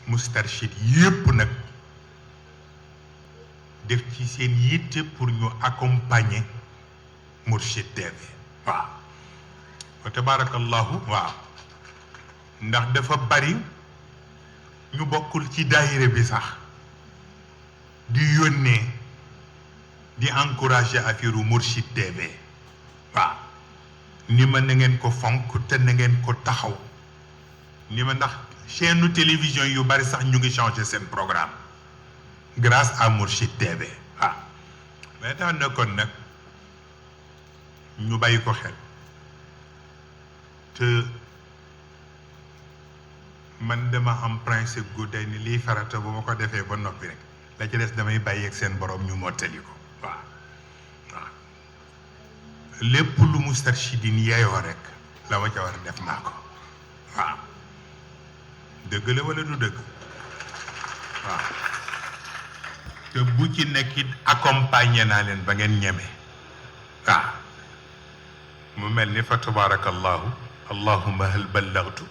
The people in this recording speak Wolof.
mustarchid yépp nag def ci seen yitte pour ñu accompagner Mourchid TV waaw wa tabarakallahu waaw ndax dafa bari ñu bokkul ci daayira bi sax di yónnee di encourager affaire Mourchid TV waaw ni ma na ngeen ko fonk te na ngeen ko taxaw ni ma ndax chaîne télévision yu bari sax ñu ngi changer seen programme grâce à Mourchid TV waaw mais tax na kon nag ñu bàyyi ko xel te man dama am principe gu day ni liy farata bu ma ko defee ba noppi rek la ci des damay bàyyi ak seen borom ñu mottali ko waaw waaw lépp lu Moustarchidine yeyoo rek la ma ca war a def naa ko waaw dëgg la wala du dëgg waaw te bu ci nekkit accompagner naa leen ba ngeen ñeme waaw mu mel ni fa tabarakallahu allahumma hal ballagtu